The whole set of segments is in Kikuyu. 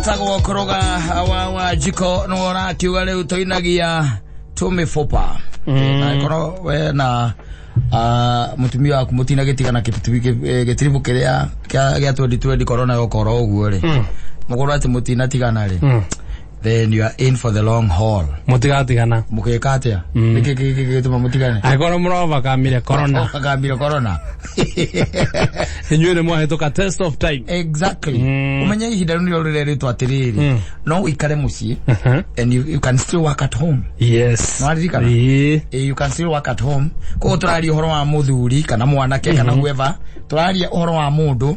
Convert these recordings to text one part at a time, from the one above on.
Wetagwo Kũrũga wa Njiko nĩwe ũrakiuga rĩu tũinagia tũmĩbũpa. Na ĩkorwo we na mũtumia waku mũtinagĩtigana gĩtiribũ kĩrĩa gĩa 2020 corona yoka oro ũguo rĩ, mũkorwo atĩ mũtinatigana rĩ, then you are in for the long haul. Mũtigatigana. Mũgĩka atĩa? Nĩkĩ gĩgĩtũma mũtigane? Angĩkorwo mũrovakamire corona. Kagambire corona. Inyuĩ nĩ mwahĩtũka test of time. Exactly. Umenye ihinda rĩu nĩrĩo rĩrerĩtwo atĩrĩrĩ, no ũikare mũciĩ and you can still work at home. Nĩwaririkana? Ĩĩ. You can still work at home. Koguo tũraria ũhoro wa mũthuri kana mwanake kana whoever, tũraria ũhoro wa mũndũ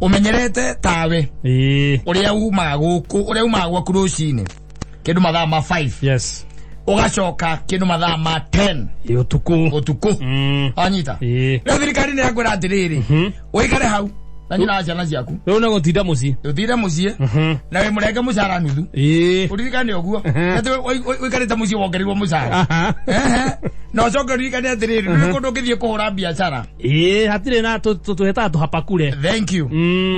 ũmenyerete tawe ũrĩa umaga gũkũ, ũrĩa umaga gwaku rũcinĩ kĩndũ mathaa ma 5, ũgacoka kĩndũ mathaa ma 10 Ĩ, ũtukũ. Ũtukũ. Wanyita? Ĩĩ. Rĩu thirikari nĩ yakwĩra atĩrĩrĩ, ũikare hau na nyina wa ciana ciaku. Rĩu nĩ gũtinda mũciĩ. Ũtinde mũciĩ na wĩ mũrenge mũcara nuthu. Ũririkane ũguo atĩ ũikarĩte mũciĩ wongereirwo mũcara. Ehe. Na ũcoke ũririkane atĩrĩrĩ, ndũrĩ kũndũ ũngĩthiĩ kũhũra biacara. Ĩĩ, hatirĩ na tũhetaga tũhapakure. Thank you.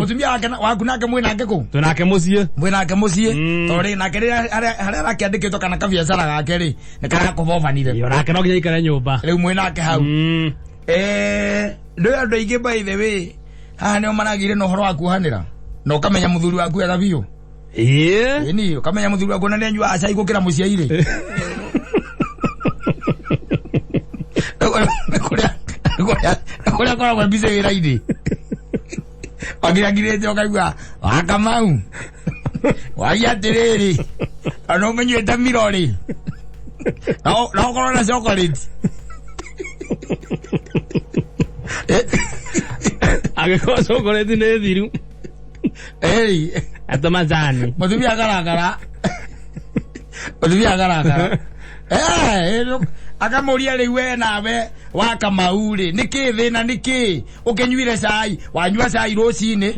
Mũtumia wake waku nake mwĩ nake kũu. Twĩ nake mũciĩ. Mwĩ nake mũciĩ. Tondũ rĩ nake rĩrĩa harĩa arakĩandĩkĩtwo kana kabiacara gake rĩ, nĩ karakũbobanire. Ĩĩ, onake no nginya aikare nyũmba. Rĩu mwĩ nake hau. Ndũĩ andũ aingĩ, by the way, haha nĩo maragĩire na ũhoro wa kuohanĩra na ũkamenya mũthuri waku wega biũ. Ĩni, ũkamenya mũthuri waku na nĩ anyuaga cai gũkĩra mũciairĩ. Kũrĩa akoragwo mbica wĩra-inĩ agiragirĩte, ũkaigua wakamau waria atĩrĩrĩ, ona ũmĩnyuĩte mirori na ũkorwo na chocolate. Angĩkorwo chocolate nĩ thiru. Ĩĩ. Atũ macani. Mũtumia akarakara, mũtumia akarakara. Akamũria, rĩu we nawe wa Kamau rĩ, nĩkĩ thĩna? Nĩkĩ ũkĩnyuire cai? Wanyua cai rũcinĩ,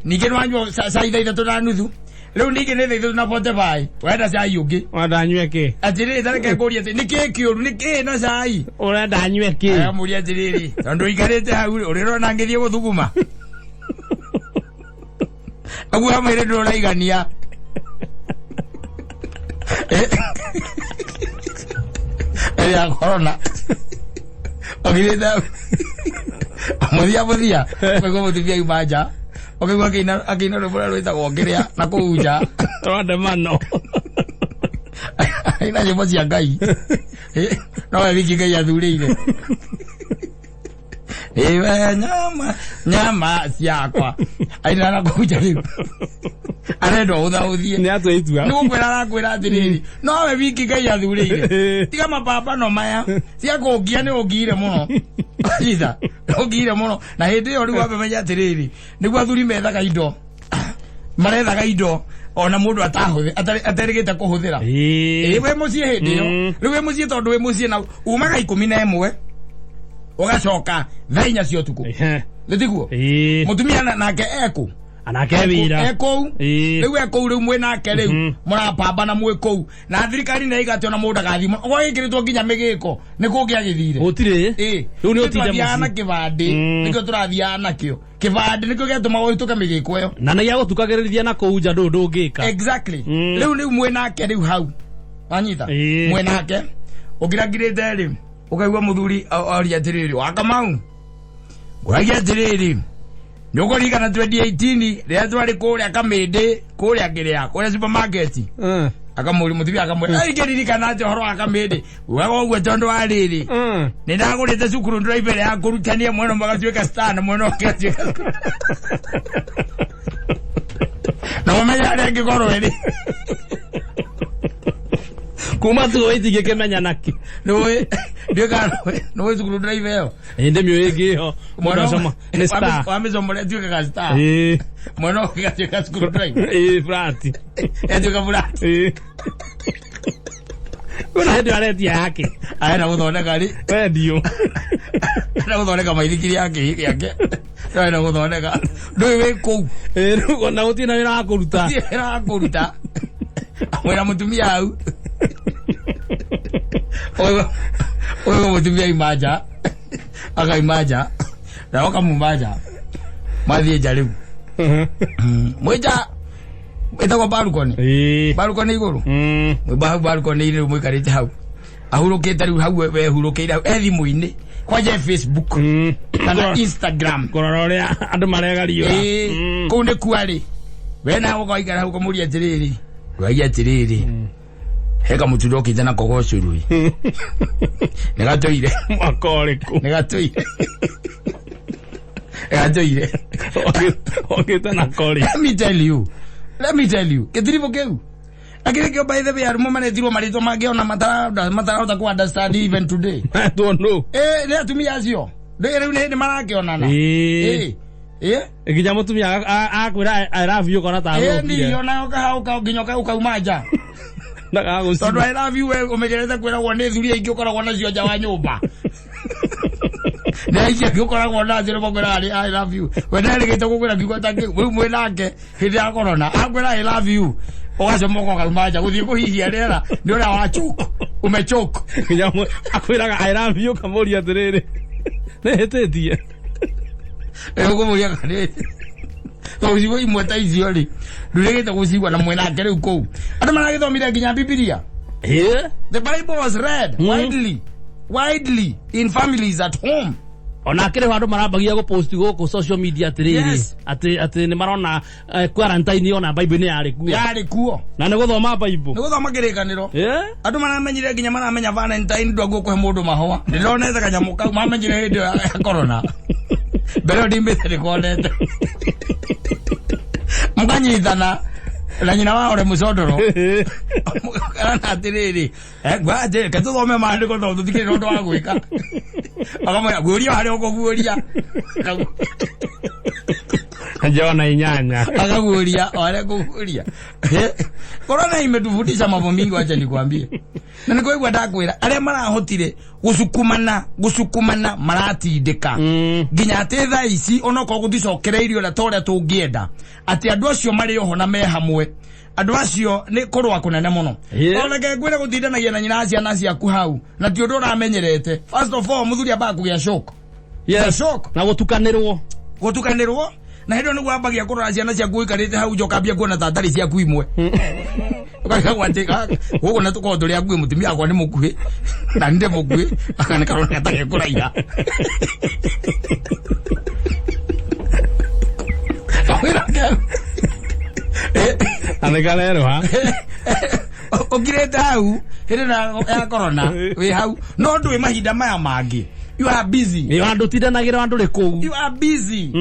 ningĩ nĩwanyua cai 3:30, rĩu ningĩ nĩ 3:45, wenda cai ũngĩ. Ũrenda nyue kĩ? Atĩrĩrĩ, tareke ngũrie atĩ nĩkĩ kĩũru, nĩkĩ na cai? Ũrenda nyue kĩ? Akamũria atĩrĩrĩ, tondũ ũikarĩte hau rĩ, ũrĩrona ngĩthiĩ gũthuguma aguo hamwe rĩ, ndũraigania ya corona ogirite mũthia mũthia ũkaigua mũtumia auma nja, ũkaigua akĩina rwĩmbo rũrĩa rwĩtagwo ngĩrĩa na kũu nja. Rwandamano. Aina nyĩmbo cia Ngai. No we wiki Ngai athurĩire iwe nyama nyama ciakwa, aina na kũu nja. Rĩu arenda ũthaũthie. Nĩ atua itua. Nĩ gũkwĩra arakwĩra atĩrĩrĩ, nowe wiki Ngai athurĩire, tiga mapambano maya cia kũngia. Nĩ ũngiire mũno itha, ũngiire mũno. Na hĩndĩ ĩyo rĩu wambe menya atĩrĩrĩ, nĩguo athuri methaga indo, marethaga indo ona mũndũ aterĩgĩte kũhũthĩra. Ĩĩ, wĩ mũciĩ hĩndĩ ĩyo. Rĩu wĩ mũciĩ, tondũ wĩ mũciĩ na umaga 11 ũgacoka thaa 4 cia ũtukũ. Nĩ tiguo? Ĩĩ. Mũtumia nake ekũ? Anake wĩra. Ekũu. Rĩu ekũu, rĩu mwĩ nake, rĩu mũrapambana mwĩ kũu, na thirikari nĩ ĩiga atĩ ona mũndũ ndagathiĩ gwagĩkĩrĩtwo nginya mĩgĩko nĩ kũngĩagĩthire. Gũtirĩ. Ĩĩ. Rĩu nĩ ũtinde Tũrathiaga na mũciĩ. kĩbandĩ. Nĩkĩo tũrathiaga nakĩo kĩbandĩ, nĩkĩo gĩatũmaga ũhĩtũke mĩgĩko ĩyo. Na nĩ gĩa gũtukagĩrĩria na kũu nja ndũ ndũngĩka. Exactly. Rĩu mwĩ nake rĩu hau, wanyita? Ĩĩ. Mwĩ nake ũkirangirĩte rĩ, ũkaigua mũthuri oria atĩrĩrĩ, wa Kamau, ngũragia atĩrĩrĩ, nĩ ũkũririkana 2018 rĩrĩa twarĩ kũrĩa Kamĩndĩ, kũrĩa kĩrĩa, kũrĩa supermarket? Akamũria mũtumia, akamwĩra, "Ĩ, ingĩririkana atĩa ũhoro wa Kamĩndĩ?" Ugaga ũguo tondũ wa rĩrĩ, nĩ ndagũrĩte cukuru driver ya kũrutania mwena ũmwe agatuĩka star na mwena ũngĩ agatuĩka, na ũmenye harĩa ĩngĩkorwo ĩrĩ. Kuma tu itingĩkĩmenya naki. Nĩũĩ ndiũĩ nĩũĩ cukuru driver ĩyo. Ĩ, ndĩmĩũĩ ĩngĩ ĩho mũndũ acoma nĩ star. Wamĩcomora ĩtuĩkaga star. Mwena ũngĩ gatuĩka cukuru driver. Ĩĩ, flat. Ĩtuĩka flat. Ĩĩ, kwĩna hĩndĩ aretia yake. Arenda gũthondeka rĩ? Rendio. Arenda gũthondeka maithikiri yake yake, arenda gũthondeka, ndũĩ wĩ kũu. Ĩĩ, rĩu ona gũtirĩ na wĩra wa kũruta. Gũtirĩ wĩra wa kũruta, mwĩna mũtumia hau. Ũyũ mũtumia aima nja, akaima nja na ũkamuma nja, mathiĩ nja rĩu. Mwĩ nja ĩtagwo balcony. Ĩĩ. Balcony igũrũ. Mwĩ hau balcony rĩu mũikarĩte hau. Ahurũkĩte rĩu hau wehurũkĩire hau e thimũ-inĩ. Kwanja e Facebook kana Instagram. Kũrora ũrĩa andũ maregariũra. Ĩĩ, kũu nĩ kuarĩ. We nawe ũgaikara hau ũkamũria atĩrĩrĩ. Ũkagia atĩrĩrĩ. He kamũtu ndokĩte nako ga ũcũrũ ĩ. Nĩ gatũire. Mwaka ũrĩkũ? Nĩ gatũire. Nĩ gatũire. Okĩte na kori. Let me tell you. Let me tell you. Gĩtiribũ kĩu. Lakini kĩo by the way arũme maretirwo marĩtwa mangĩ ona matarahota ku understand even today. Metwo nũ? Eh, nĩ atumia acio. Rĩu nĩ hĩndĩ marakĩonana. Ĩĩ. Eh. Eh. Nginya mũtumia akwĩra I love you ũkona ta Eh, agũkire. ni ona ũkahauka nginya ũkauma nja. Ndagagũcina. Tondũ I love you we ũmenyerete kwĩragwo nĩ thuri aingĩ ũkoragwo nacio nja wa nyũmba. Nĩ aingĩ angĩ ũkoragwo nacio nĩ makwĩraga nĩ I love you. We nderĩgĩte gũkwĩra kiugo ta kĩu. Rĩu mwĩ nake hĩndĩ ya corona akwĩra I love you. Ũgacomoka ũkauma nja gũthiĩ kũhihia rĩera nĩ ũrĩa wa choke. Umechoke. Nginya akwĩraga I love you ũkamũria atĩrĩrĩ. Nĩ hĩtĩtie. Ũkũmũria kana tondũ ciugo imwe ta icio rĩ ndũrĩgĩte gũcigua na mwĩ nake rĩu kũu. Andũ maragĩthomire nginya Bibilia. Ĩĩ. The Bible was read widely, widely in families at home. Ona akĩrĩ ho andũ marambagia gũpost gũkũ social media atĩrĩrĩ Yes. atĩ nĩ marona quarantine ona Bible nĩ yarĩ kuo. Yarĩ kuo. Na nĩ gũthoma Bible. Nĩ gũthoma kĩrĩkanĩro. Ĩĩ. Andũ maramenyire nginya maramenya Valentine ndwaguo kũhe mũndũ mahũa. Ndĩronete kanyamũ kau mamenyire hĩndĩ ĩyo ya corona. Mbere ĩyo ndimbĩte ndĩkonete. Mũkanyitana na nyina wa ore mũcondoro. Mũkarana atĩrĩrĩ, ngwa atĩrĩ, reke tũthome maandĩko tondũ tũtikĩrĩ na ũndũ wa gwĩka. Akamwĩra, guũria harĩa ũkũguũria. Jona 8. Akaguũria o harĩa kũguũria. Corona imetufundisha mambo mingi, wacha nikwambie. Na nĩkũigua ndakwĩra arĩa marahotire gũcukumana gũcukumana maratindĩka nginya atĩ thaa ici onokorwo gũticokereirio ũrĩa ta ũrĩa tũngĩenda atĩ andũ acio marĩ oho na me hamwe andũ acio nĩ kũrũa kũnene mũno. Oneke ngwĩre gũtindanagia na nyina wa ciana ciaku hau na ti ũndũ ũramenyerete. First of all mũthuri ambaga kũgĩa shock. Yes. Shock. Na gũtukanĩrwo. Gũtukanĩrwo na hĩndĩ ĩyo nĩguo wambagia kũrora ciana ciaku ũikarĩte hau nja ũkambia kuona ta ndarĩ ciaku imwe. Ũkarigagwo atĩ gũkũ na tũkorwo tũrĩ akuhĩ mũtumia wakwa nĩ mũkuhĩ na nĩ ndĩ mũkuhĩ aka nĩ karoneka ta gekũraiha. Kamwĩra keu. Na nĩ karerũha. Ũkirĩte hau hĩndĩ ĩno ya corona wĩ hau no ndũĩ mahinda maya mangĩ. You are busy. Ĩ handũ tindanagĩra handũ rĩ kũu. You are busy.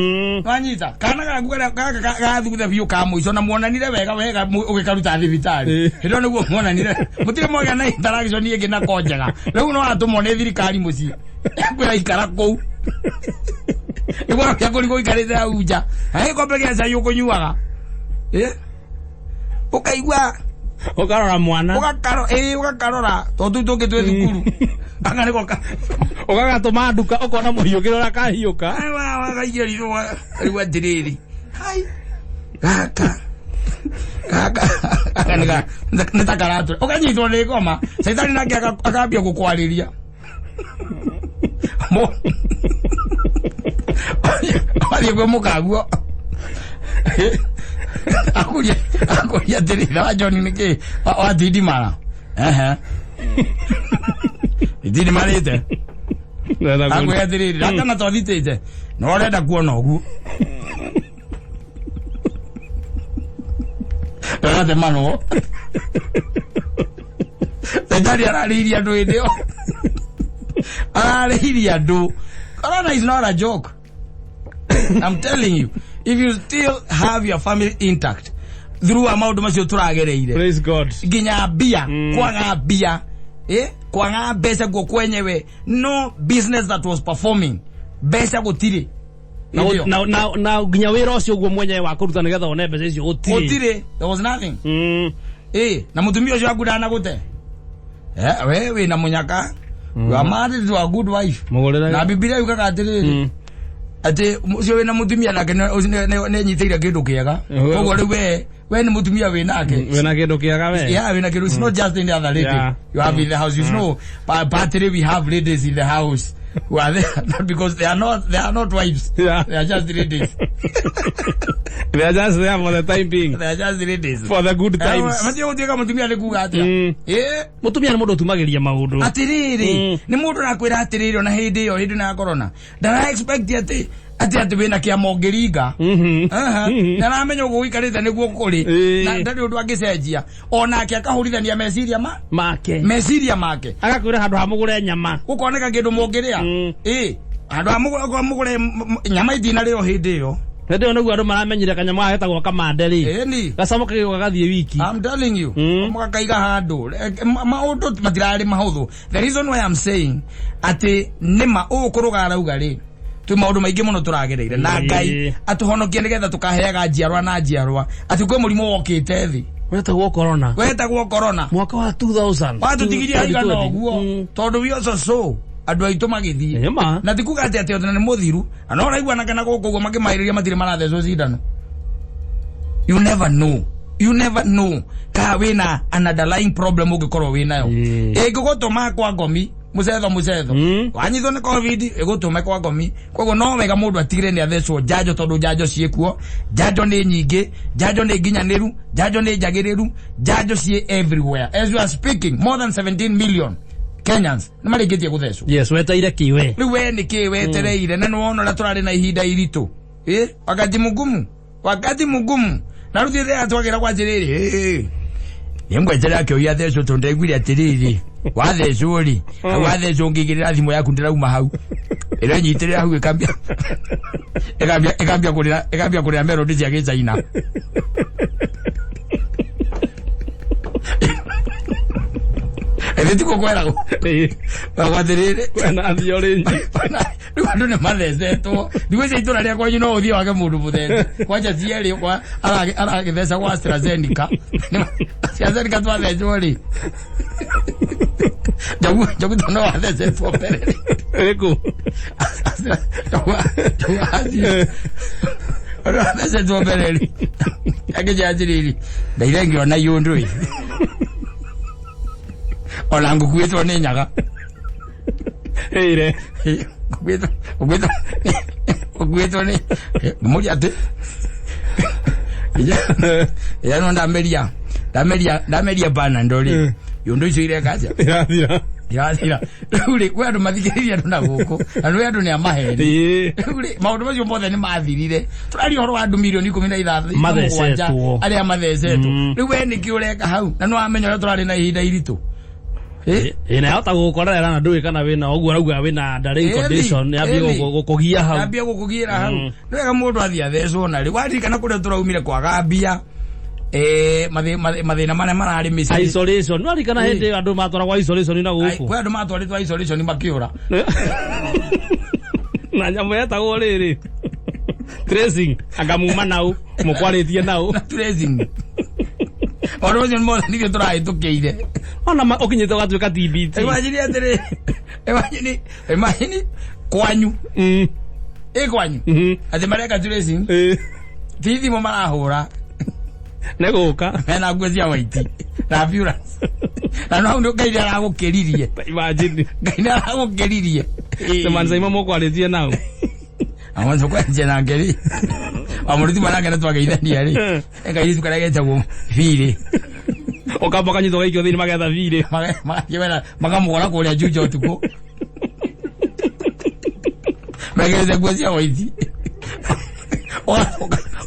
Wanyita kana gaku karĩa gaka gathutha biũ ka mũico na muonanire wega wega ũgĩkaruta thibitarĩ. Hĩndĩ ĩyo nĩguo muonanire. Mũtirĩ mwagĩa na interaction ĩngĩ nako njega. Rĩu no atũmwo nĩ thirikari mũciĩ. Kwĩra ikara kũu. Nĩguo kĩa kũrigwo ũikarĩte hau nja. He gĩkombe gĩa cai ũkũnyuaga. Ũkaigua Ũkarora mwana. Ũgakaro, ũgakarora. Tondũ tũu tũngĩ twĩ thukuru. Aka nĩko ka- Ũgagatũma nduka ũkona mũhiũkĩre ũrĩa kahiũka. Ai, wa, kaingĩra riko, rĩu atĩrĩrĩ. Hai. Gaka. Gaka. Gaka nĩ nĩ ta karatũ. Ũkanyitwo nĩ ngoma. Caitani nake akambia gũkwarĩria. Wathiĩ kwĩ mũkaguo. Akũria, akũria atĩrĩrĩ, wa John nĩkĩ? Watindimara. Ehe. Itindimarĩte. Akwĩra atĩrĩrĩ, rakana twathitĩte. No ũrenda kuona ũguo. Ndagatemanwo. Caitani ararĩirie andũ hĩndĩ ĩyo. Ararĩirie andũ. Corona is not a joke. I'm telling you, if you still have your family intact through a maũndũ macio tũragereire. Praise God. Nginya mbia, kwaga mbia, kwaga mbeca guo kwenyewe, no business that was performing. Mbeca gũtirĩ. Na Hĩndĩ ĩyo. na nginya wĩra ũcio ũguo mwenyewe wa kũruta nĩgetha wone mbeca icio gũtirĩ. Gũtirĩ. There was nothing. Na mũtumia ũcio waku ndanagũte. We wĩna mũnyaka. You are married to a good wife. Mũgũrĩre. Na Bibilia yugaga atĩrĩrĩ, atĩ ũcio wĩna mũtumia nake nĩ anyitĩire kĩndũ kĩega. Koguo rĩu we nĩ mũtumia wĩ nake. Wĩna kĩndũ kĩega we. Yeah, wĩna kĩndũ. It's not just any other lady. You have in the house. You know, partly we have ladies in the house. Who are there not because they are not wives. They are just ladies. They are just there for the time being. They are just ladies. For the good times. Matige gũtuĩka mũtumia nĩ kuga atĩa? Ĩ. Mũtumia nĩ mũndũ ũtumagĩria maũndũ. Atiriri, nĩ mũndũ arakwĩra atiriri, ona hĩndĩ ĩyo, hĩndĩ ĩno ya corona, ndara expect atĩ wĩna kĩama ũngĩringa. Aha. Na aramenya ũguo ũikarĩte nĩguo kũrĩ. Na ndarĩ ũndũ angĩcenjia, onake akahũrithania meciria ma make. Meciria make. Agakwĩra handũ ha mũgũre nyama. Gũkoneka kĩndũ mũngĩrĩa. Ĩ, handũ ha mũgũre nyama itinarĩo hĩndĩ ĩyo. Hĩndĩ ĩyo nĩguo andũ maramenyire kanyamũ gaka getagwo kamande rĩ. Ĩni. Gacamo kagĩũka gathiĩ wiki. I'm telling you. Mũgakaiga handũ. Maũndũ matirarĩ mahũthũ. The reason why I'm saying atĩ nĩma ũũ kũrũga arauga rĩ, twĩ maũndũ maingĩ mũno tũragereire na Ngai atũhonokie nĩgetha tũkaheaga njiarwa na njiarwa atĩ kwĩ mũrimũ wokĩte thĩ. Wetagwo corona. Wetagwo corona. Mwaka wa 2000. Watũtigirie haigana 2020. ũguo. Tondũ we also saw andũ aitũ magĩthiĩ. Ĩma. Na ti kuga atĩ ona nĩ mũthiru na no ũraiguana kana gũkũ ũguo makĩmarĩria matirĩ marathecwo cindano. You never know, you never know ka wĩna an underlying problem ũngĩkorwo wĩnayo ĩngĩgũtũma kwa ngomi mũcetho mũcetho. Wanyitwo nĩ COVID ĩgũtũme kwa ngomi. Koguo no wega mũndũ atigire nĩ athecwo njanjo, tondũ njanjo ciĩkuo, njanjo nĩ nyingĩ, njanjo nĩ nginyanĩru, njanjo nĩ njagĩrĩru, njanjo ciĩ everywhere. As you are speaking, more than 17 million Kenyans nĩ marĩkĩtie gũthecwo. Yes, weteire kiwe. Rĩu we nĩ kĩ wetereire? Na nĩwona ũrĩa tũrarĩ na ihinda iritũ. Ĩ, wakati mgumu, wakati mgumu. Na rĩu thĩrĩa twagĩra kwa atĩrĩrĩ, nĩngweterera akĩũria thecwo, tondũ ndaiguire atĩrĩrĩ, wathecwo rĩ, hau wathecwo ũngĩigĩrĩra thimũ yaku ndĩrauma hau ĩrenyitĩrĩra hau, ĩkambia kũrĩra melody cia gĩcaina. Ĩthĩ tikuo kweragwo atĩrĩrĩ. Kwena thiorĩ. Rĩu andũ nĩ mathecetwo thikũ ici. Itũra rĩa kwanyu no ũthiĩ wage mũndũ mũthece kwanja cierĩ kwa aragĩtheca gwa AstraZeneca. AstraZeneca twathecwo rĩ, njogu njogu to no wathecetwo mbere rĩ. Ĩkũ? Njogu wathecetwo mbere rĩ, akĩnjĩra atĩrĩrĩ, ndaire ngĩona iũndũ ĩ ona ngũkuĩtwo nĩ nyaga. Ĩire. Ũkuĩtwo nĩ mũri atĩ ya no ndameria Panadol rĩ, yũndũ icio ireka atĩa? Irathira. Irathira. Rĩu rĩ, kwĩ andũ mathikĩrĩria andũ na gũkũ na nĩ andũ nĩ amaheni. Rĩu rĩ, maũndũ macio mothe nĩ mathirire. Tũraria ũhoro wa andũ mirioni 15 Mathecetwo. 7 arĩa mathecetwo. Rĩu we nĩkĩ ũreka hau na nĩ wamenya ũrĩa tũrarĩ na ihinda iritũ? Eh? Ĩ, na yahota gũgũkorerera na ndũĩ kana wĩna ũguo arauga wĩna underlying Ĩni, condition yambie ĩni. gũkũgia hau. Ambia gũkũgiĩra hau. Nĩ wega mũndũ athiĩ athecwo. Na rĩ, waririkana kũrĩa tũraumire kwaga mbia, mathĩna marĩa mararĩ mĩciĩ. Isolation, nĩwarikana hĩndĩ ĩyo andũ matwaragwo isolation na gũkũ? Kwĩ andũ matwarĩtwo isolation makĩũra. Na nyamũ yetagwo rĩrĩ tracing, anga muma nau mũkwarĩtie nau. Na tracing, ũndũ ũcio nĩ mothe nithio tũrahĩtũkĩire. Ona ũkinyĩte ũgatuĩka TBT. Imagine atĩrĩ, imagine kwanyu, ĩ kwanyu atĩ mareka tracing. Ti thimũ marahũra. Nĩ gũka. Mena nguo cia white na ambulance, na no hau nĩ Ngai nĩ aragũkĩririe. Imagine. Ngai nĩ aragũkĩririe. Nĩ mũkwarĩtie nau. Amonso kwenje nake rĩ, wamũruti mwanake nĩ twageithania rĩ, kairĩtu karĩa getagwo birĩ. Ũkamba ũkanyitwo gaikio thĩinĩ magetha birĩ. Magakĩwetha makamũgora kũrĩa Juja ũtukũ mekĩrĩte nguo cia white,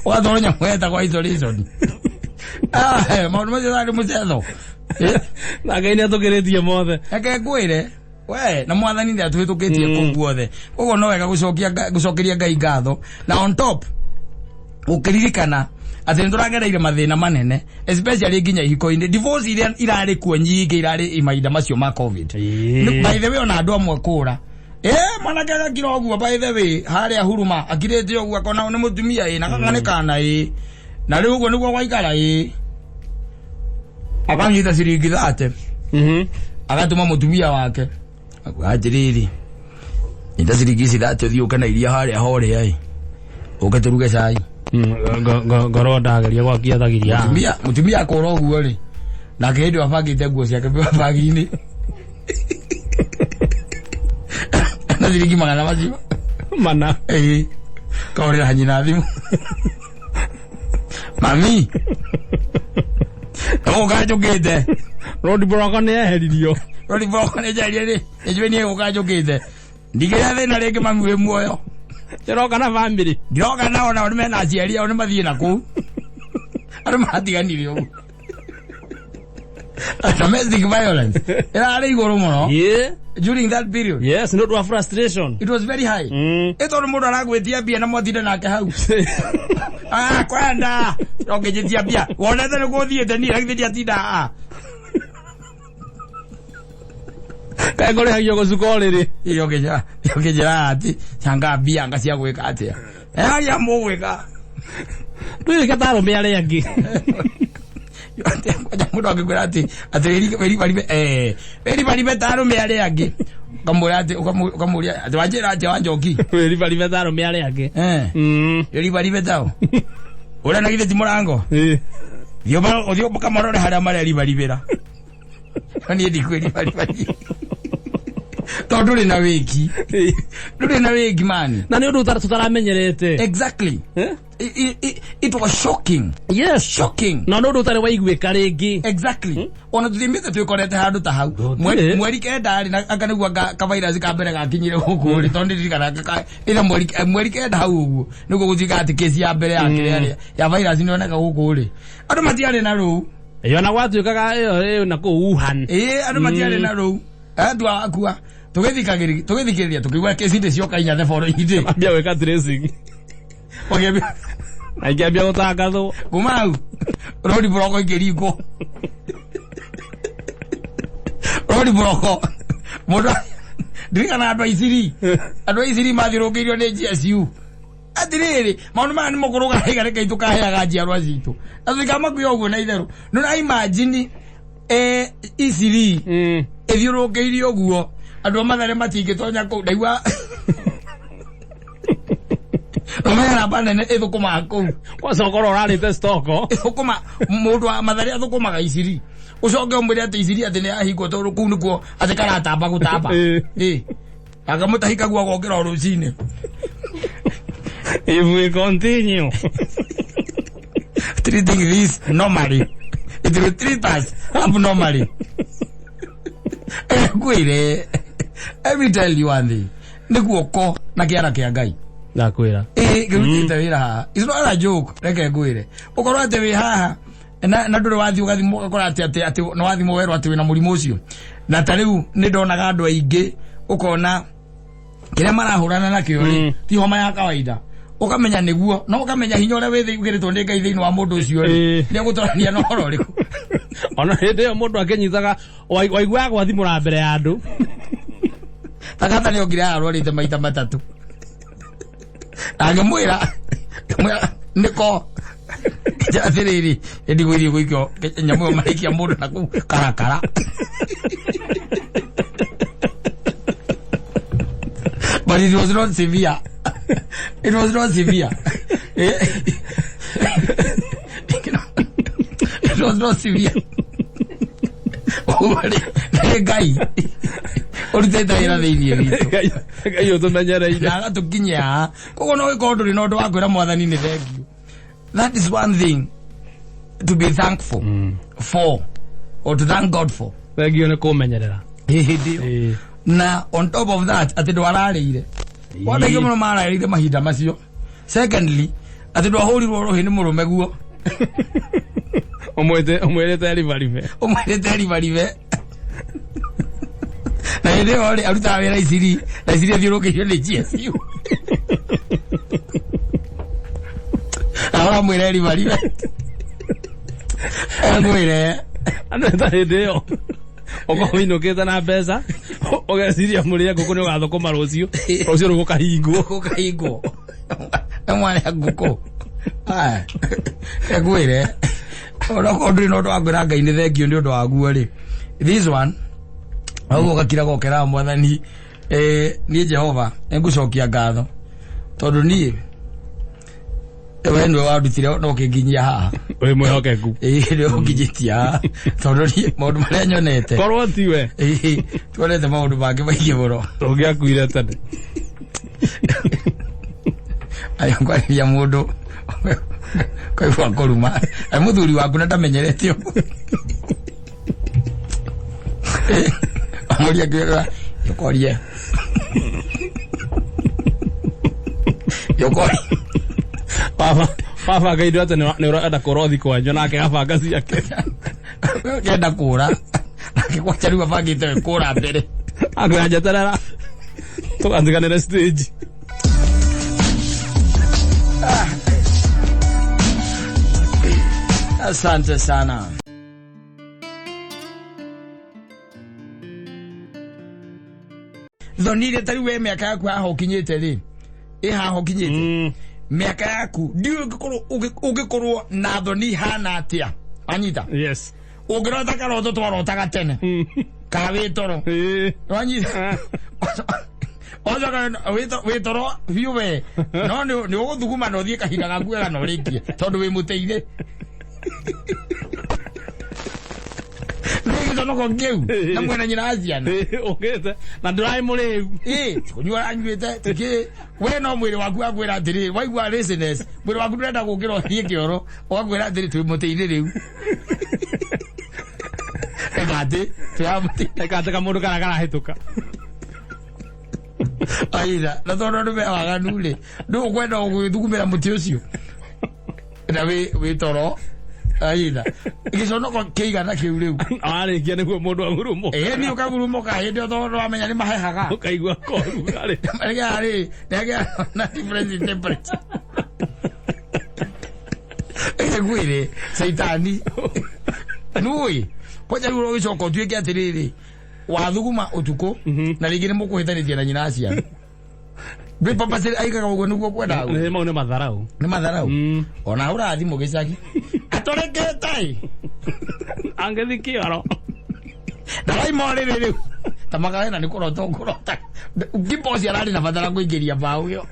ũgatwarwo nyamũ yetagwo isolation. Ah, maũndũ macio tarĩ mũcetho. Na Ngai nĩ atũkĩrĩtie mothe. Reke ngwĩre we, na mwathani nĩ atũhĩtũkĩtie kũu guothe. Koguo no wega gũcokeria Ngai ngatho, na on top ũkĩririkana atĩ nĩ tũragereire mathĩna manene, especially nginya ihiko-inĩ, divorce iria irarĩ kuo nyingĩ irarĩ mahinda macio ma COVID. By the way, ona andũ amwe kũra, mwanake agakira ũguo, by the way, harĩa huruma akirĩte ũguo, akona nĩ mũtumia ĩ na gaka nĩ kana ĩ na rĩu ũguo nĩguo gwaikara ĩ, akanyita ciringi 30, agatũma mũtumia wake, akuga atĩrĩrĩ, nyita ciringi ici 30, ũthiĩ ũke na iria harĩa horĩa ĩ, ũke tũruge cai. Ngorwo ndageria gwakia thagiria. Mũtumia akũra ũguo rĩ, nake hĩndĩ ĩyo abangĩte nguo ciake bagi-inĩ. Na ciringi magana macio mana. Ĩĩ, kahũrĩra nyina thimũ, "Mami, gũka njũkĩte." Road block nĩ eheririo. Road block nĩ njarie rĩ, nĩnjũĩ niĩ gũka njũkĩte ndigĩra thĩna rĩngĩ. Mami, wĩ muoyo? Ndĩroka na family. Ndiroka nao, nao nĩ mena aciari ao, nĩ mathiĩ na kũu. Andũ matiganire ũguo. Domestic violence ĩrarĩ igũrũ mũno during that period. Yes, nĩ ũndũ wa frustration. It was very high. Ĩ tondũ mũndũ aragwĩtia mbia na mwatinde nake hau, ah, kwenda ũngĩnjĩtia mbia wonete nĩ gũthiĩte niĩ na githĩ ndiatinda haha? Kaĩ ngũrĩhagio gũcuka ũrĩrĩ? Ũkĩnjĩra atĩ canga mbia anga cia gwĩka atĩa? Harĩa mũgwĩka. Ndwĩrĩke ta arũme arĩa angĩ. Kwanja mũndũ angĩkwĩra atĩ wĩribaribe, wĩribaribe ta arũme arĩa angĩ, ũkamwĩra atĩ ũkamũria atĩ wanjĩra atĩa, Wanjoki? Wĩribaribe ta arũme arĩa angĩ. Wĩribaribe tao ũrĩa na githĩ ti mũrango? Thiĩ ũthiĩ ũkamarore harĩa mareribaribĩra. Niĩ ndikwĩribariba tondũ ndũrĩ na wĩki, ndũrĩ na wĩki mani. Na nĩ ũndũ tũtaramenyerete. Exactly. Eh? It was shocking. Shocking. Na nĩ ũndũ ũtarĩ waiguĩka rĩngĩ. Exactly. Ona tuthiĩmĩte twĩkorete handũ ta hau. Gũtirĩ. Mweri 9 rĩ, na anga nĩguo anga ka virus ka mbere gakinyire gũkũ rĩ, tondũ ndirikana ĩtha mweri 9 hau ũguo nĩguo gũtuĩka atĩ kesi ya mbere ya kĩrĩa rĩ ya virus nĩyoneka gũkũ rĩ, andũ matiarĩ na rũu. Ĩyo na gwatuĩkaga ĩyo na kũu Wuhan. Ĩĩ, andũ matiarĩ na rũu, andũ akua tũgĩthikĩrĩria tũkĩigua kesi ndĩ cioka inya theboro-inĩ. Ambia gwĩka tracing. Ũkĩambia Na ikĩambia gũtangathwo. Kuma hau road block ikĩringwo, road block mũndũ ndirikana andũ a Isiri mathiũrũrũkĩirio nĩ GSU. Atĩrĩrĩ, maũndũ maya nĩ mũkũrũga reke tũkaheaga njiarwa citũ na tũtikamakuia ũguo na itherũ. Nĩ ũra imagine Isiri ĩthiũrũrũkĩirio ũguo, andũ a Mathare matingĩtonya kũu. Ndaigua ũmenya namba nene ĩthũkũmaga kũu. Kwanza ũkorwo ũrarĩte stoko. Ĩthũkũma, mũndũ wa Mathare athũkũmaga Isiri, ũcoke ũmwĩre atĩ Isiri atĩ nĩ yahingwo tondũ kũu nĩkuo atĩ karatamba gũtamba. Ĩ akamũtahikagua gokĩra o rũcinĩ. If we continue treating this normally, it will treat us abnormally. Ngwĩre, let me tell you one thing, nĩ guoko na kĩara kĩa Ngai. Ndakwĩra. Ĩ ngĩrutĩte wĩra haha, it's not a joke. Reke ngwĩre, ũkorwo atĩ wĩ haha na ndũrĩ wathiĩ ũgathimwo, ũgakora atĩ nĩ wathimwo werwo atĩ wĩna mũrimũ ũcio. Na ta rĩu nĩ ndonaga andũ aingĩ, ũkona kĩrĩa marahũrana nakĩo rĩ ti homa ya kawaida, ũkamenya nĩguo, no ũkamenya hinya ũrĩa wĩkĩrĩtwo nĩ Ngai thĩinĩ wa mũndũ ũcio rĩ nĩ egũtorania na ũhoro ũrĩkũ. Ona hĩndĩ ĩyo mũndũ akĩnyitaga waiguaga gwathimũra mbere ya andũ. Takata nĩ okire arwarĩte maita matatũ, na ngĩmwĩra nĩko atĩrĩrĩ, ndigũthiĩ gũikio nyamũ ĩyo maraikia mũndũ na kũu karakara. But it was not severe, it was not severe. It was not severe. Ũguo rĩ, nĩ Ngai ũrutĩte wĩra thĩinĩ witũ. Ngai ũtũmenyereire. Na agatũkinyia haha. Koguo no gĩkorwo ndũrĩ na ũndũ wa kwĩra Mwathani nĩ thengiũ, that is one thing to be thankful for or to thank God for. Thengio nĩ kũmenyerera. Hĩndĩ ĩyo. Na on top of that, atĩ ndwararĩire wanda aingĩ mũno mararĩire mahinda macio. Secondly, atĩ ndwahũrirwo rũhĩ nĩ mũrũme guo. Ũmwĩrĩte ribaribe. Ũmwĩrĩte ribaribe, na hĩndĩ ĩyo rĩ arutaga wĩra Isiri, na Isiri athiũrũrũkĩirio nĩ GSU, na ũramwĩra ribaribe, ngwĩre. Andũ ta hĩndĩ ĩyo ũkorwo ũinũkĩte na mbeca, ũgeciria mũrĩe ngũkũ, nĩ ũgathũkũma rũciũ, rũciũ rũu gũkahingwo. Gũkahingwo nĩ mwana ngũkũ. Aya, ngwĩre, onakorwo ndũrĩ na ũndũ wa kwĩra Ngai nĩ thengio nĩ ũndũ waguo rĩ, this one ũguo ũgakira gokera Mwathani, niĩ Jehova nĩngũcokia ngatho tondũ niĩ We nĩwe wandutire no ũkĩnginyia haha. Wĩ mwĩhokeku. Ĩĩ, nĩwe ũnginyĩtie haha, tondũ niĩ maũndũ marĩa nyonete. Korwo tiwe. Ĩĩ, tuonete maũndũ mangĩ maingĩ mũno. Ũngĩakuire tene. Ayo kwarĩria mũndũ kaigua kũruma ai mũthuri waku na ndamenyerete ũguo. Amũria akĩra yokorie yokorie. Baba baba ngai ndwate nĩ ũrenda kũra ũthi kwanyu nake abanga ciake. Kenda kũra nake kwacha rĩu abangĩte we kũra mbere. Akwĩra njeterera tũgatiganĩre stage. Asante sana. Thonire ta rĩu we mĩaka yaku haha ũkinyĩte rĩ, ĩ haha ũkinyĩte mĩaka yaku ndiũĩ ũngĩkorwo ũngĩkorwo na thoni hana atĩa, anyita? Yes. Ũngĩrota karoto twarotaga tene ka wĩ toro. Wanyita ocoka wĩ toro biũ we no nĩ ũgũthuguma na ũthiĩ kahinda gaku wega na ũrĩkie tondũ wĩ mũtĩ-inĩ nĩ gĩconoko kĩu na mwena nyina wa ciana. Ũkĩte na ndũrarĩ mũrĩu. Ĩ kũnyua aranyuĩte tikĩ we no mwĩrĩ waku wakwĩra atĩrĩrĩ, waigua laziness, mwĩrĩ waku ndũrenda gũkĩra ũthiĩ kĩoro, ũgakwĩra atĩrĩ twĩ mũtĩ-inĩ rĩu, eka atĩ twĩ haha mũtĩ. Eka kamũndũ karĩa karahĩtũka. Aira na tondũ andũ me waganu rĩ, ndũ ũkwenda gwĩthugumĩra mũtĩ ũcio na wĩ toro, aira gĩconoko kĩigana kĩu rĩu. Warĩkia nĩguo mũndũ agurumũka. Ĩ nĩ ũkagurumũka hĩndĩ ĩyo tondũ wamenya nĩ mahehaga. Ũkaigua korugarĩ. Nĩgetha rĩ nĩagĩa na difference in temperature. Ngwĩre caitani nũĩ kwanja rĩu ũgĩcoka ũtuĩke atĩrĩrĩ wathuguma ũtukũ na rĩngĩ nĩ mũkũhĩtanĩtie na nyina wa ciana ndwĩ purposely aikaga ũguo nĩguo kwendaga. Nĩ mau nĩ matharau. Nĩ matharau ona hũra thimũ gĩcagi atũrĩkĩte. Angĩthi kĩoro. Ndaraima rĩrĩ rĩu ta makawena nĩ kũrota ũkũrota ngipo ũcio ararĩ na batara kũingĩria mbaũ ĩyo,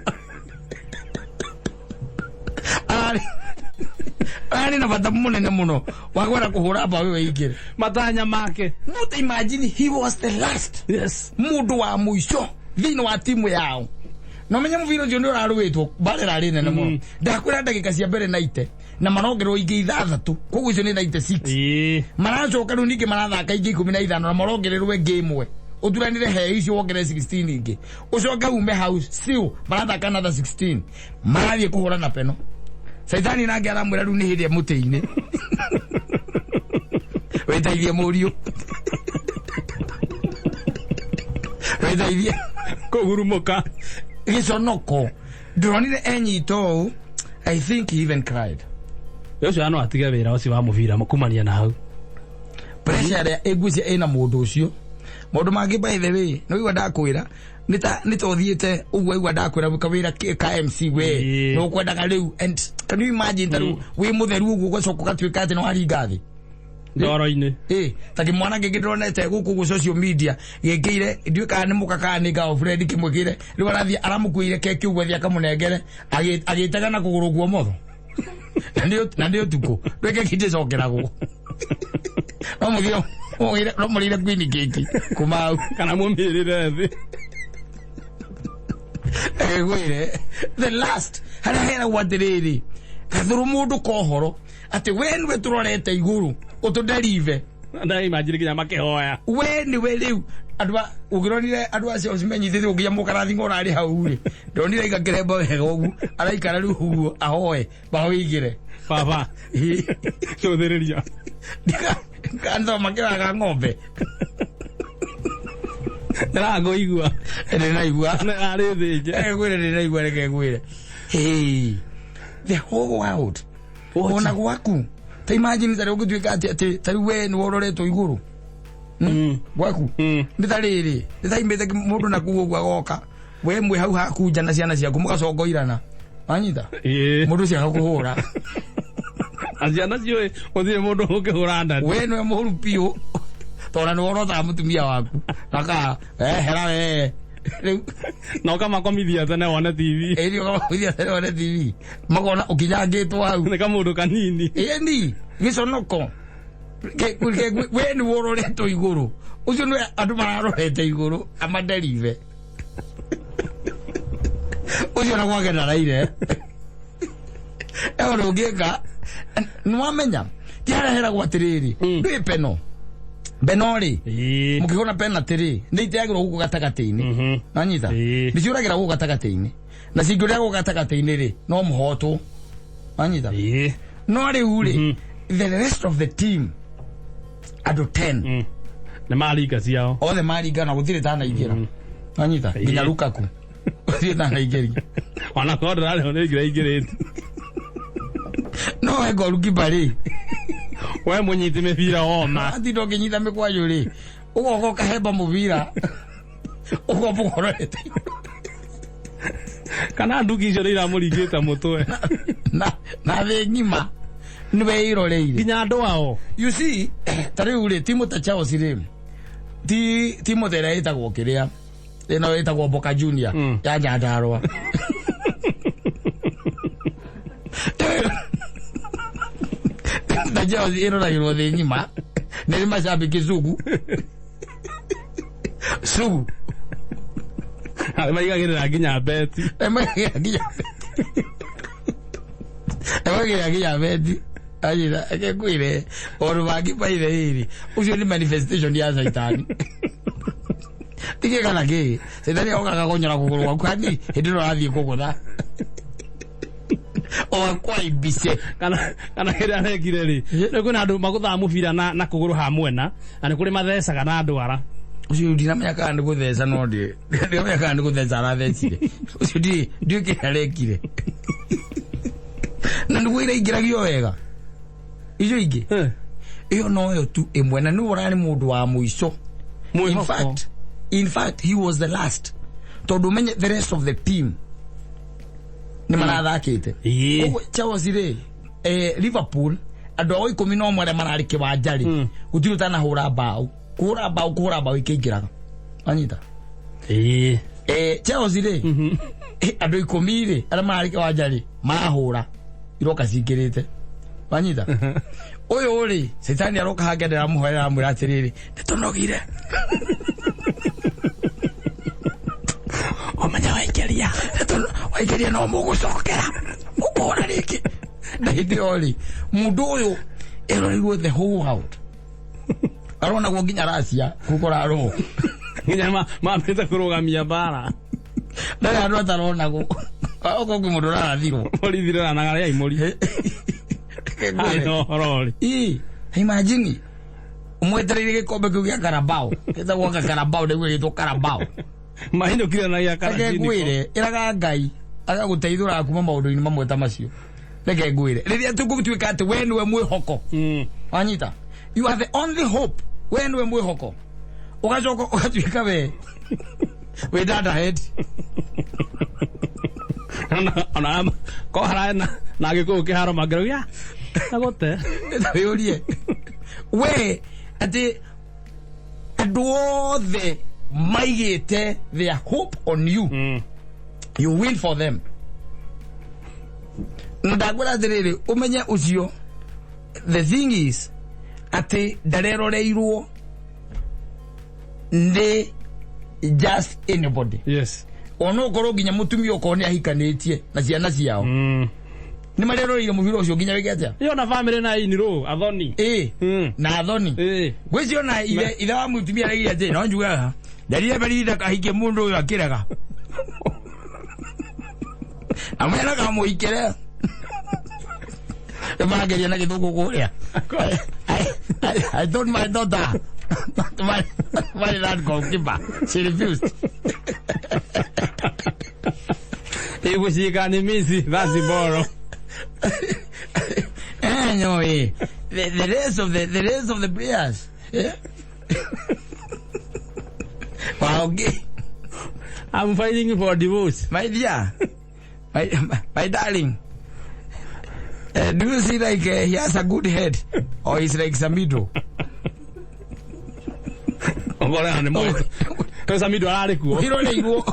ararĩ na bata mũnene mũno wa kwenda kũhũra mbaũ ĩyo ĩingĩre. Matanya make. But imagine he was the last mũndũ wa mũico thĩinĩ wa timu yao na ũmenye mũbira ũcio nĩ ũrarũĩtwo mbara ĩrarĩ nene mũno. Ndakwĩra ndagĩka cia mbere 90 na marongerwo ingĩ ithathatũ, koguo icio nĩ 96. Maracoka rĩu ningĩ marathaka ingĩ 15 na marongererwo ĩngĩ ĩmwe, ũturanire he icio wongerere 16 ingĩ, ũcoke ume hau still marathaka another 16, marathiĩ kũhũra na peno. Caitani nake aramwĩra rĩu nĩ hĩndĩ mũtĩ-inĩ wĩteithie mũriũ wĩteithie. Kũgurumũka. Gĩconoko ndĩronire enyita ũũ, I think he even cried. Ũcio no atige wĩra ũcio wa mũbira kumania na hau. Pressure ĩrĩa ĩngwĩcia ĩna mũndũ ũcio maũndũ mangĩ, by the way nĩ waigua ndakwĩra nĩ ta ũthiĩte ũguo aigua ndakwĩra kawĩra ka MC we nĩ ũkwendaga rĩu, and can you imagine ta rĩu wĩ mũtheru ũguo ũgacoka ũgatuĩka atĩ nĩ waringa thĩ Ndoro-inĩ. Ĩ ta kĩmwana kĩngĩ ndĩronete gũkũ ũguo social media gĩkĩire, ndiũĩ kana nĩ mũka kana nĩ girlfriend, kĩmwĩkĩire rĩu arathiĩ aramũkuĩire keki ũguo athiĩ akamũnengere agĩtega na kũgũrũ kwa ũmotho na nĩ ũtukũ ndwĩ keki ndĩcokeragwo no mũthire no mũrĩire queen keki kuma hau. Kana mũmĩrĩre thĩ. Ngwĩre the last harĩa heragwo atĩrĩrĩ gathũrũ mũndũ kohoro atĩ we nĩwe tũrorete igũrũ ũtũderive. Ndaimagine nginya makĩhoya. We nĩwe rĩu andũ a ũngĩronire andũ acio cimenyithĩtie ũnginya mũkarathi ng'ora arĩ hau rĩ, ndonire aiga kĩremba wega ũguo araikara rĩu ũguo ahoe mbaũ ĩingĩre. Baba cũthĩrĩria. Kanitha makĩraga ng'ombe. Ndĩrakũigua. Ndĩraigua. Arĩ thĩnje. Ngwĩre ndĩraigua, reke ngwĩre. Hey, the whole world ona gwaku, ta imagine ta rĩu ũngĩtuĩka atĩ ta rĩu we nĩwe ũroretwo igũrũ gwaku nĩ ta rĩrĩ nĩ ta imĩte mũndũ na kuu ũguo agoka we mwĩ hau haku nja na ciana ciaku mũgacongoirana, wanyita? Mũndũ ũcio agakũhũra. Na ciana ciũĩ gũtirĩ mũndũ ũngĩhũra ndani. We nĩwe mũru biũ tondũ nĩwe ũrotaga mũtumia waku naka ehera we. Rĩu Na ũkamakomithia tene wone TV. Ĩri ũkamakomithia tene wone TV, makona ũkinyangĩtwo hau. Nĩ kamũndũ kanini. Ĩni gĩconoko we nĩ ũroretwo igũrũ, ũcio nĩ andũ mararorete igũrũ amaderive ũcio na gwake ndaraire eho ndũngĩka. Nĩwamenya ti harĩa heragwo atĩrĩrĩ, ndwĩ peno peno rĩ, mũkĩgũra penalty rĩ, nĩ iteagĩrwo gũkũ gatagatĩ-inĩ. Nanyita? Nĩ ciũragĩra gũkũ gatagatĩ-inĩ, na cingĩũrĩra gũkũ gatagatĩ-inĩ rĩ, no mũhotwo. Nanyita? No rĩu rĩ, the rest of the team, andũ 10, Nĩ maringa ciao. Othe maringana, gũtirĩ tanaingĩra. Nanyita? Nginya Lukaku gũtirĩ tanaingĩria. Ona korwo ndĩrarĩho nĩ ingĩra ingĩrĩte. No we goalkeeper rĩ, We mũnyiti mĩbira woma. Atinda ũkĩnyita mĩkwajũ rĩ, ũgoka ũkahemba mũbira, ũkomba ũkororete. Kana nduki icio nĩ iramũringĩte mũtwe. Na thĩ ng'ima nĩwe ĩroreire. Nginya andũ ao. You see, ta rĩu rĩ, timu ta Chelsea rĩ, ti timu ta ĩrĩa ĩtagwo kĩrĩa ĩno ĩtagwo Boca Junior ya Nyandarua. Ta Chelsea ĩroragĩrwo thĩ ng'ima, nĩ ĩrĩ macambĩki sugu sugu. Arĩa maigagĩrĩra nginya beti. Emaigagĩrĩra nginya beti. Anyita eke ngwĩre ũndũ mangĩbaire rĩrĩ, ũcio nĩ manifestation ya Caitani. Tikĩ kana kĩ Caitani okaga kũnyora kũgũrũ gwaku hani hĩndĩ ĩno ũrathiĩ kũgũtha ũgakwaibice. Kana kĩrĩa arekire rĩ, rĩu kwĩna andũ magũthaga mũbira na kũgũrũ ha mwena, na nĩ kũrĩ mathecaga na ndwara. Ũcio ndinamenya kana nĩ gũtheca, no ndinamenya kana nĩ gũtheca arathecire. Ũcio ndiũĩ kĩrĩa arekire, na nĩguo iraingĩragio wega icio ingĩ. Ĩyo noyo tu ĩmwe, na nĩwe ũrarĩ mũndũ wa mũico. In Mwĩhoko. fact, he was the last, tondũ ũmenye the rest of the team nĩ marathakĩte. Ũguo Chelsea rĩ, Liverpool andũ ao 11 arĩa mararĩ kĩwanja rĩ, gũtirĩ ũtanahũra mbaũ, kũhũra mbaũ, kũhũra mbaũ ikĩingĩraga. Wanyita? Chelsea rĩ, andũ 10 rĩ arĩa mararĩ kĩwanja rĩ, marahũra iroka cingĩrĩte. Wanyita? Ũyũ rĩ, Caitani aroka hangĩ, ndĩramũhoera, amwĩra atĩrĩrĩ, nĩtũnogire. Ũmenye waingĩria. Waingĩria no mũgũcokera mũkũhũra rĩngĩ. Na hĩndĩ ĩyo rĩ, mũndũ ũyũ eroreirwo the whole world, aronagwo nginya Racia kũkũrarwo. Nginya mambĩte kũrũgamia mbara. Ndarĩ andũ ataronagwo, okorwo kwĩ mũndũ ũrarathirwo. Borithi rĩranaga rĩa imũri. Harĩ na ũhoro rĩ. Ii, imagine mwetereire gĩkombe kĩu gĩa Carabao, gĩtagwo anga Carabao, nĩguo gĩtwo Carabao. Mainũkire na gĩa Reke Karajiniko. ngwĩre, ĩraga Ngai agagũteithũraga kuma maũndũ-inĩ mamwe ta macio. Reke ngwĩre, rĩrĩa tũgũtuĩka atĩ we nĩwe mwĩhoko, wanyita, you are the only hope, we nĩwe mwĩhoko, ũgacoka ũgatuĩka we wĩ dada head. Ona ko harae na gĩkũyũ kĩharo mangĩrauga agũte. Wĩũrie we atĩ andũ othe maigĩte their hope on you, you win for them. Na ndakwĩra atĩrĩrĩ, ũmenye ũcio, the thing is atĩ ndareroreirwo nĩ just anybody. Ona ũkorwo nginya mũtumia, ũkorwo nĩ ahikanĩtie na ciana ciao, nĩ mareroreire mũbira ũcio nginya wĩke atĩa. Iyo na family na inirũ athoni. Ĩ. Na athoni. Gwĩcio na ithe wa mũtumia araigire atĩ no njugaga ndarire berida kahikie mũndũ ũyũ akĩrega amwena kamũhikĩre nĩmageria na gĩthũngũ kũrĩa. I told my daughter to marry that goalkeeper. She refused. Igucika ni misi that's boro. Anyway, the rest of the players. Yeah. Wow, okay. I'm fighting for divorce. My dear, my darling. Do you see like he has a good head or he's like Samido? Ogora nĩ To Samido ararĩ kuo. Wĩroreirwo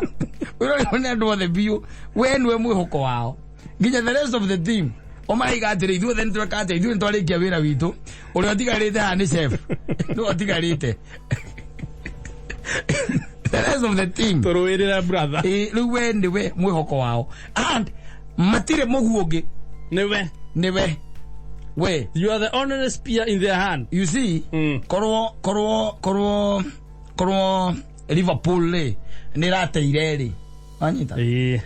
wĩroreirwo nĩ andũ othe biũ, we nĩwe mwĩhoko wao nginya the rest of the team. Ũmaraiga atĩrĩ, ithuothe nĩ tweka atĩa, ithuĩ nĩ twarĩkia wĩra witũ, ũrĩa ũtigarĩte haha nĩ chef, nĩwe ũtigarĩte, the rest of the team Tũrũĩrĩre brother. Ĩ, rĩu we nĩwe mwĩhoko wao and matirĩ mũguo ũngĩ. Nĩwe. Nĩwe we. You are the only spear in their hand. You see, korwo Liverpool rĩ nĩ ĩrateire rĩ, wanyita? Ĩĩ.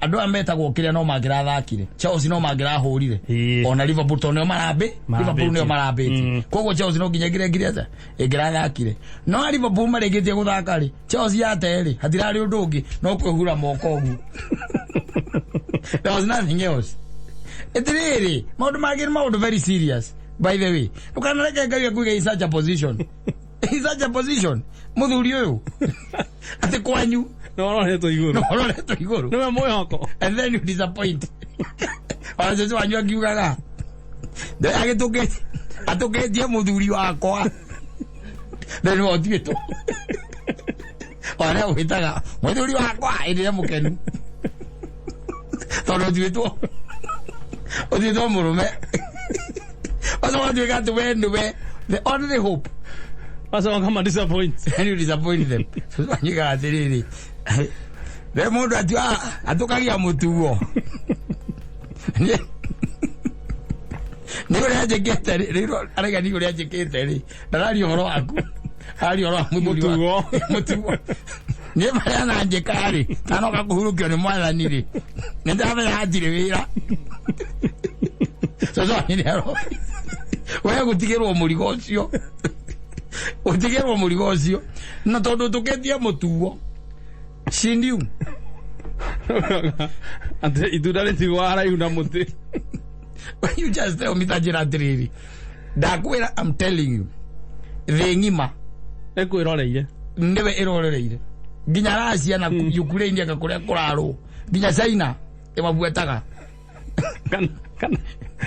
Andũ aya metagwo kĩrĩa no mangĩrathakire, Chelsea no mangĩrahũrire ona Liverpool tondũ nĩo marambĩ Liverpool nĩo marambĩtie. Koguo Chelsea no nginya ĩngĩrekire atĩa, ĩngĩrathakire, no Liverpool marĩkĩtie gũthaka rĩ, Chelsea yate rĩ, hatirarĩ ũndũ ũngĩ no kwĩhura moko ũguo. There was nothing else. Ĩtirĩrĩ maũndũ mangĩ nĩ maũndũ very serious, by the way. Ndũkanareke Ngai akuige in such a position, in such a position, mũthuri ũyũ, atĩ kwanyu Nĩ ũroretwo igũrũ. Ũroretwo igũrũ. Nĩwe mwĩhoko. And then you disappoint. Ona cũcũ wanyu akiugaga agĩtũkĩtie atũkĩtie mũthuri wakwa, then we ũtuĩtwo ona wĩtaga mũthuri wakwa hĩndĩ ĩrĩa mũkenu tondũ ũtuĩtwo mũrũme, wacoka ũtuĩka atĩ we nĩwe the only hope. Wacoka ma disappoint. And you disappoint them. Cũcũ wanyu atĩrĩrĩ, we mũndũ atua atũkagia mũtuo nĩ ũrĩa njĩkĩte rĩ, rĩu araiga nĩ ũrĩa njĩkĩte rĩ, ndararia ũhoro waku, araria ũhoro wa mũthuri Mũtugo. Mũtugo nĩ marĩa ananjĩka rĩ, tanoka kũhurũkio nĩ mwathani rĩ, nĩ ndamenya hatirĩ wĩra. Cũcũ wanyu nĩ we gũtigĩrwo mũrigo ũcio, gũtigĩrwo mũrigo ũcio, na tondũ tũkĩtie mũtuo, she knew. Atĩ itunda rĩtigwo haraihu na mũtĩ. You just tell me ta njĩra atĩrĩrĩ, ndakwĩra, I'm telling you, thĩ ng'ima Ĩkwĩroreire. Nĩwe ĩrorereire, nginya Russia na Ukraine anga kũrĩa kũrarwo, nginya China ĩmabuataga.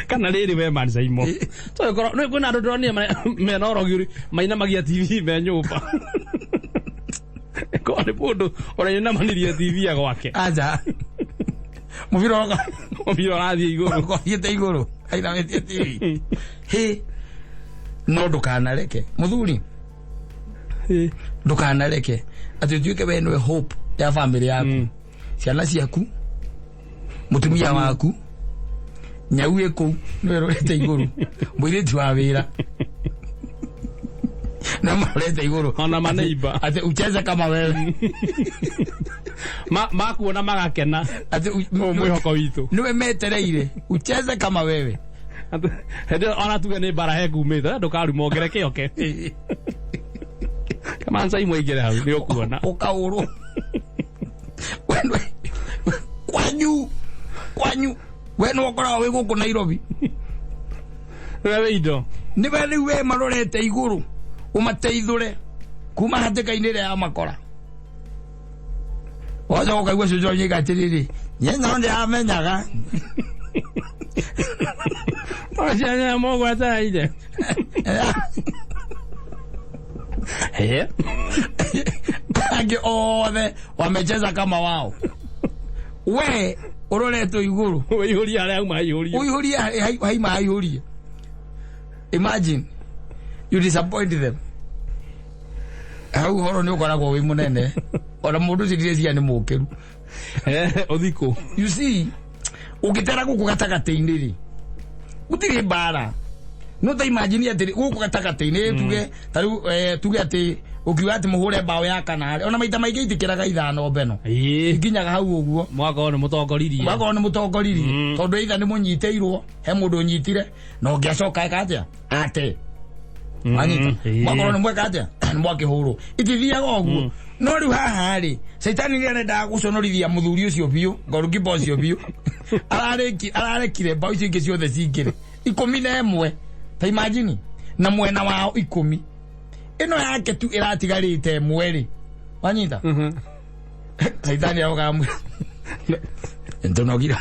Kana rĩrĩ we man Saimo. So ĩkorwo nĩ kwĩna andũ ndĩronire mena ũrogi mainamagia TV me nyũmba. Ĩkorwo nĩ mũndũ ũrainamanirie TV ya gwake. Aja mũbira ũroka. Mũbira ũrathiĩ igũrũ. Ũrokothiĩte igũrũ ainamĩtie TV hĩ. No ndũkanareke, mũthuri, ndũkanareke atĩ ũtuĩke we nĩwe hope ya family yaku, ciana ciaku, mũtumia waku, nyau ĩ kũu nĩwe rorete igũrũ, mũirĩtu wa wĩra na marorete igũrũ. Ona maneighbor. Atĩ ucheze kama wewe. Makuona magakena. Atĩ Ũyũ mwĩhoko witũ. Nĩwe metereire ucheze kama wewe. Atĩ hĩndĩ ĩyo ona tuge nĩ mbara hekumĩte ndũkaruma ongere kĩoke. Kama Saimo aingĩre hau nĩ ũkuona. Ũkaũrwo kwanyu kwanyu, we nĩwe ũkoragwo wĩ gũkũ Nairobi. Nĩwe wĩ indo. Nĩwe rĩu we marorete igũrũ ũmateithũre kuma hatĩka-inĩ ĩrĩa ya makora. Wacoka ũkaigua cũcũ wanyu atĩrĩrĩ, nye no ndĩramenyaga. Waciana mũgwetereire. Eh? Angĩ othe wamecheza kama wao, we ũroretwo igũrũ. Ũihũrie harĩa auma aihũrie. Ũihũrie haima aihũrie. Imagine you disappoint them. Hau ũhoro nĩ ũkoragwo wĩ mũnene, ona mũndũ ũcio ndireciria nĩ mũkĩru. Ũthikũ. You see, ũngĩtera gũkũ gatagatĩ-inĩ rĩ, gũtirĩ mbara. No ta imagine atĩ gũkũ gatagatĩ-inĩ, tuge ta rĩu tuge atĩ ũkiuga atĩ mũhũre mbaũ ya kana rĩ, ona maita maingĩ itikĩraga ithano mbeno, ikinyaga hau ũguo. Mwakorwo nĩ mũtongoririe. Wakorwo nĩ mũtongoririe, tondũ either nĩ mũnyitĩirwo, he mũndũ ũnyitire na ũngĩacoka eka atĩa ate wanyita, mwakorwo nĩ mweka atĩa, nĩ mwakĩhũrwo, itithiaga ũguo. No rĩu haha rĩ, caitani nĩ arendaga gũconorithia mũthuri ũcio biũ, goalkeeper ũcio biũ. Ararekire mbaũ icio ingĩ ciothe cingĩre 11. Ta imagine, na mwena wao 10, ĩno yake tu ĩratigarĩte ĩmwe rĩ, wanyita? Caitani aroka ntonogire.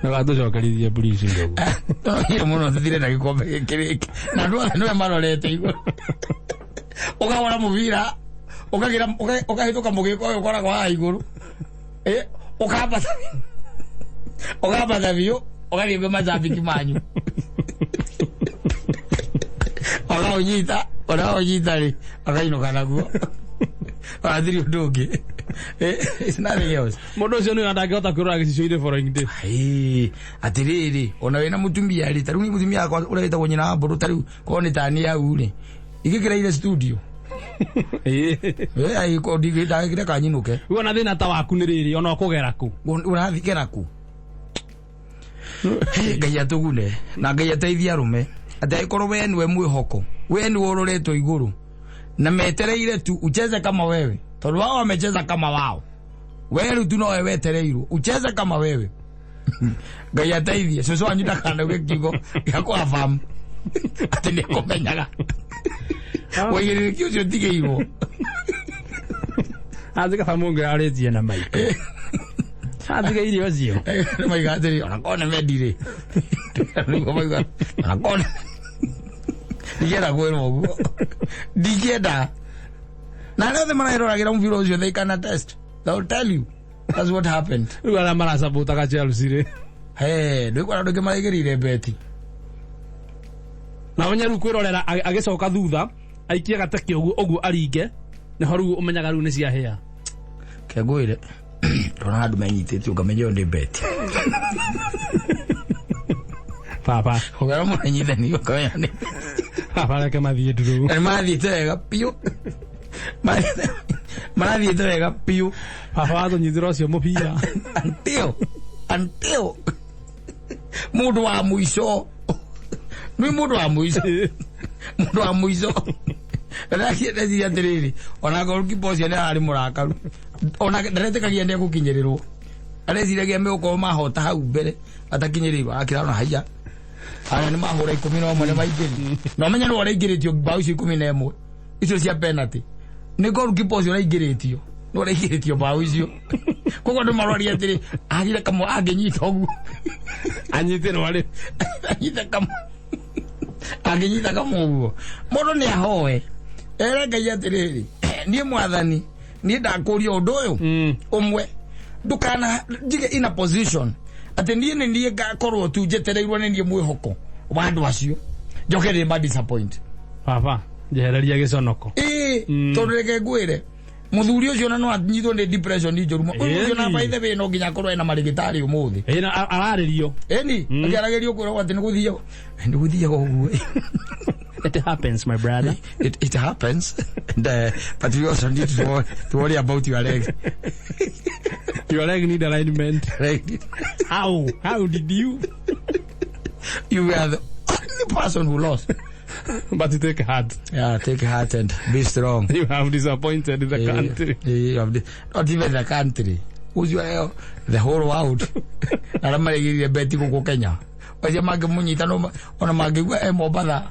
Nĩgatũcokerithie please ũguo. Tonogire mũno, tũthire na gĩkombe gĩkĩ rĩngĩ na andũ othe nĩwe marorete igũrũ. Ũkahũra mũbira, ũkagĩra ũkahĩtũka mũgĩko ũyũ ũkoragwo haha igũrũ. Ũkambata. Ũkambata biũ, ũgathiĩ kwĩ macambĩki manyu. Ũkaũnyita, ũraũnyita rĩ, ũkainũka naguo. Wathiri ũndũ ũngĩ. It's nothing else. Mũndũ ũcio nĩ ndangĩhota kwĩrora gĩcicio-inĩ following day. Ĩĩ, atĩrĩrĩ, ona wĩna mũtumia rĩ, ta rĩu niĩ mũtumia wakwa ũrĩa wĩtagwo nyina wa mbũrũ, ta rĩu korwo nĩ tani hau rĩ, ingĩkĩraire studio. Ndagĩkĩre kanyinũke. Rĩu ona thĩna ta waku nĩ rĩrĩ, ona ũkũgera kũ? Ũrathikĩra kũ? Ngai atũgune na Ngai ateithie arũme atĩ angĩkorwo we nĩwe mwĩhoko, we nĩwe ũroretwo igũrũ na metereire tu ucheze kama wewe, tondũ wao wamecheza kama wao, we rĩu tu nowe wetereirwo ucheze kama wewe. Ngai ateithie cũcũ wanyu ndakanauge kiugo gĩa kũabamu atĩ nĩ ekũmenyaga ũigĩrĩrĩki ũcio ũtigĩirwo. Athi kaba mũngĩ arĩtie na maitũ. Atigĩire ũcio. Maiga atĩrĩ, ona korwo nĩ mendire, nĩguo maiga, ona korwo nĩ ndingĩenda kwĩrwo ũguo, ndingĩenda. Na arĩa othe mareroragĩra mũbira ũcio, they can attest, they will tell you that's what happened. Rĩu arĩa maracabotaga Chelsea rĩ. Hey, ndũkwona andũ aingĩ maraigĩrĩire beti. Na ũmenye rĩu kwĩrorera agĩcoka thutha aikie gateke ũguo ũguo aringe, nĩho rĩu ũmenyaga rĩu nĩ ciahĩa. Kengwĩre, ndona andũ menyitĩte ũkamenya ũyũ nĩ beti. Baba. Ũkera mũranyitani ũkamenya nĩ Baba reke mathiĩ nduru. Na nĩmathiĩte wega biũ. Marathiĩte wega biũ. Baba watũnyitĩra ũcio mũbira. Until mũndũ wa mũico, nĩ mũndũ wa mũico, mũndũ wa mũico ndeciria atĩrĩrĩ, ona goalkeeper ũcio nĩ ararĩ mũrakaru, ona ndaretĩkagia nĩ egũkinyĩrĩrwo, areciragia megũkorwo mahota hau mbere atakinyĩrĩirwo, akĩrona haiya aya nĩ mahũra 11 nĩ maingĩri, na ũmenye nĩ ũraingĩrĩtio mbaũ icio 11 icio cia penalty, nĩ goalkeeper ũcio ũraingĩrĩtio, nĩ ũraingĩrĩtio mbaũ icio, koguo andũ maroria atĩrĩ, agire kamwe angĩnyita ũguo anyitĩrwo arĩ anyite kamwe, angĩnyita kamwe ũguo, mũndũ nĩ ahoe ere Ngai atĩrĩrĩ, niĩ mwathani, niĩ ndakũria ũndũ ũyũ ũmwe, ndũkana njige in a position atĩ niĩ nĩ niĩ ngakorwo tu njetereirwo nĩ niĩ mwĩhoko wa andũ acio, njoke nĩ ma disappoint. Baba njehereria gĩconoko. Ĩĩ, tondũ reke ngwĩre, mũthuri ũcio ona no anyitwo nĩ depression njũru mũno. Ũyũ ũcio na by the way no nginya akorwo ena marĩgĩtarĩ ũmũthĩ. Ĩĩ, na ararĩrio. Ĩni, akĩaragĩrio kwĩrwo atĩ nĩ gũthiaga ũguo. It happens, my brother. It happens, and but we also need to worry about your leg. Your leg need alignment. Right. How did you? You were the only person who lost. But take heart. Yeah, take heart and be strong. You have disappointed the country. You have not even the country. Ũcio the whole world. Na arĩa marĩgĩrire beti gũkũ Kenya. Acio mangĩmũnyita no ona mangĩigua e Mombatha.